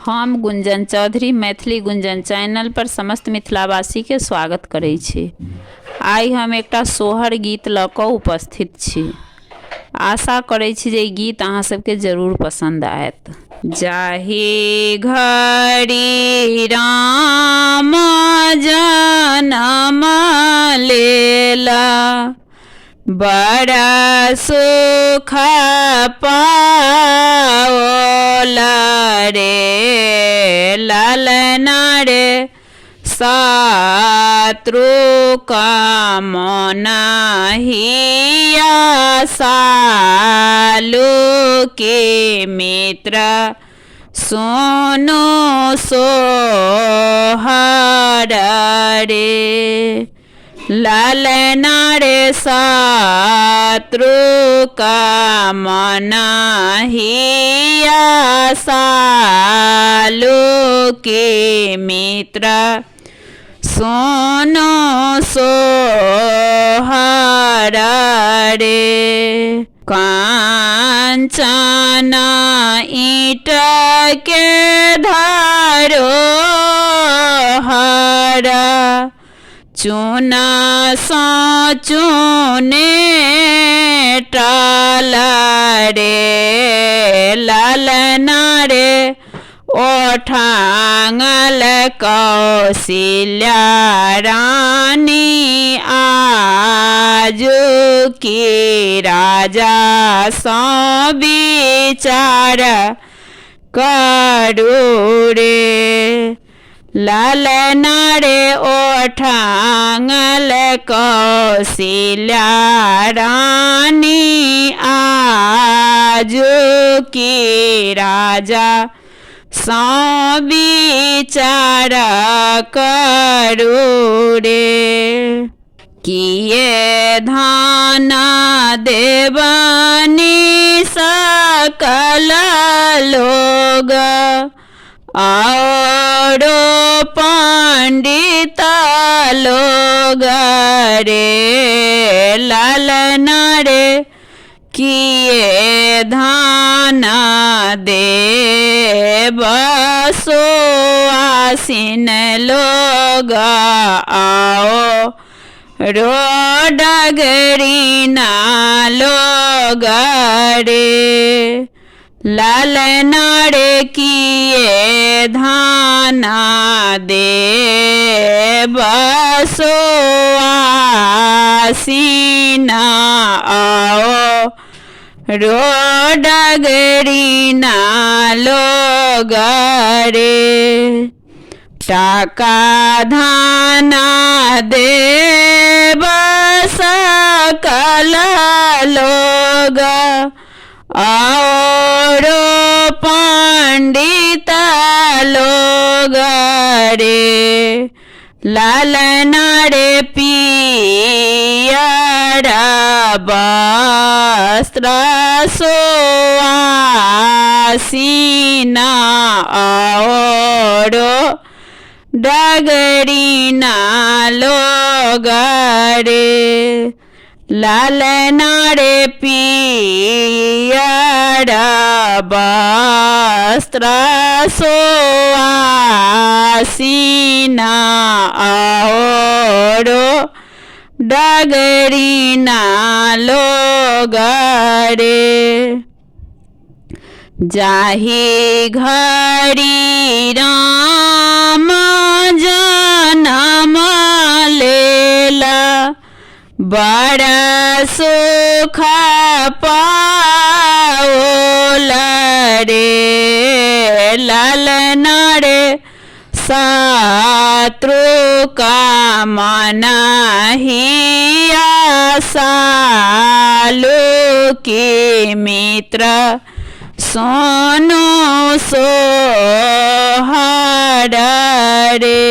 हम गुंजन चौधरी मैथिली गुंजन चैनल पर समस्त मिथिलावासीके स्वागत करै छी। आइ हम एकटा सोहर गीत लऽ कऽ उपस्थित छी। आशा करै छी जे ई गीत अहाँ सबके जरूर पसन्द आयत। जाहि घड़ी राम जनम लेला बड़ा सुख पाओला रे ललना रे शत्रु कमनहिया सालू के मित्र सोनो सोहर रे ललना रे शत्रु कमनहिया सालू के मित्र सोनो सोहर रे कांचन ईट के धरो हर चूना सँ चूने टाल रे ललना रे ओ ठाङल कौशिल्या रानी आजु की राजा सँ विचार करू रे ललना रे ओ ठाङल कौशिल्या रानी आजु की राजा सँ विचार करू रे किए धान देवनी सकल लोग औरो पंडित लोग रे ललना रे किए धान देव सो आसिन लोग आओ रो डगरी ना लोग रे ललना रे किए धाना देव सो आसीना आओ रो डगरी ना लोग रे टाका धाना देव सकल लोग और पंडित लोग रे ललना रे पियर वस्त्र सोआसीना और डगरीना लोग रे ललना रे पियर वस्त्र सोआसीना और डगरीना लोग रे जाहि घड़ी राम जनम लेला बड़ा सुख पाओल रे ललना रे शत्रु कमनहिया सालू के मित्र सोनो सोहर रे।